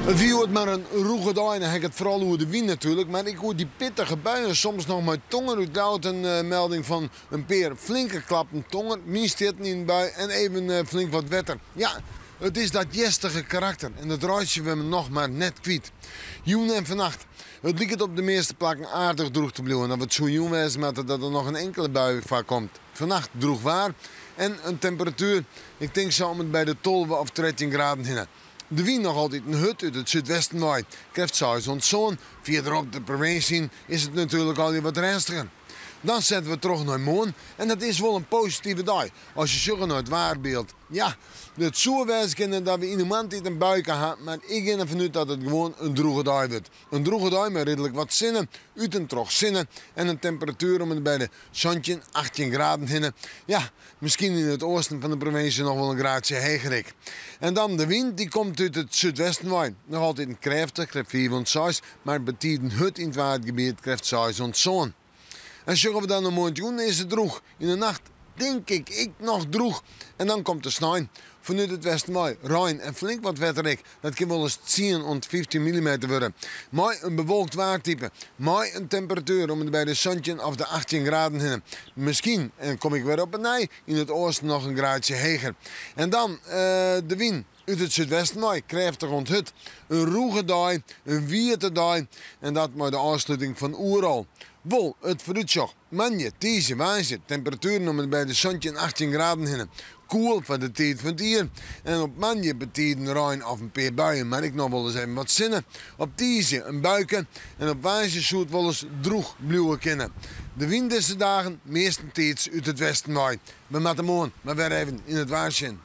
It wie hjoed mar in rûge dei. Dan ha ik it foaral oer de wyn natuerlik, mar ek oer dy pittige buien. Soms noch mei tonger út Ljouwert in melding fan in pear flinke klappen tonger, wynstjitten yn in bui en even flink wat wetter. Ja, it is dat hjerstige karakter en dat reitsje we noch mar net kwyt. Jûn en fannacht. It liket op de measte plakken aardich drûch te bliuwen. Of it soe jûn wêze moatte dat der noch in inkele bui foarkomt. Fannacht drûch waar en in temperatuer, ik tink sa om en by de 12 of 13 graden hinne. De wyn noch altyd in hurd út it súdwesten wei, krêft seis oant sân. Fierderop de provinsje yn is it natuerlik allegear wat rêstiger. Dan sette we troch nei moarn en dat is wol in positive dei as je sjogge nei it waarbyld. Ja, it soe wêze kinne dat we yn de moarntiid in buike ha, mar ik gean derfan út dat it gewoan in drûge dei wurdt. In drûge dei mei ridlik wat sinne, út en troch sinne en in temperatuer om en by de 17, 18 graden hinne. Ja, miskien yn it oasten fan de provinsje noch wol in graadsje heger ek. En dan de wyn, dy komt út it súdwesten wei. Noch altyd krêftich, krêft fiif oant seis, mar betiden hurd yn it Waadgebiet, krêft seis oant sân. En sjogge we dan nei moarntejûn is it drûch. Yn de nacht tink ik ek noch drûch. En dan komt de snein. Fanút it westen wei rein en flink wat wetter ek. Dat kin wolris tsien oant 15 millimeter wurde. Mei in bewolkt waartype. Mei in temperatuer om en by de 17 of de 18 graden hinne. Miskien, en kom ik wer op 'e nij, yn it oasten noch in graadsje heger. En dan de wyn út it súdwesten wei, krêftich oant hurd. In rûge dei, in wiete dei en dat mei de ôfsluting fan Oerol. Wol it foarútsjoch, moandei, tiisdei, woansdei, temperatueren om en by de 17, 18 graden hinne. Koel foar de tiid fan it jier. En op moandei betiden rein of in pear buien, mar ek noch wolris even wat sinne. Op tiisdei in buike en op woansdei soe it wolris drûch bliuwe kinne. De wyn dizze dagen meastentiids út it westen wei. We moatte moarn mar wer even yn it waar sjen.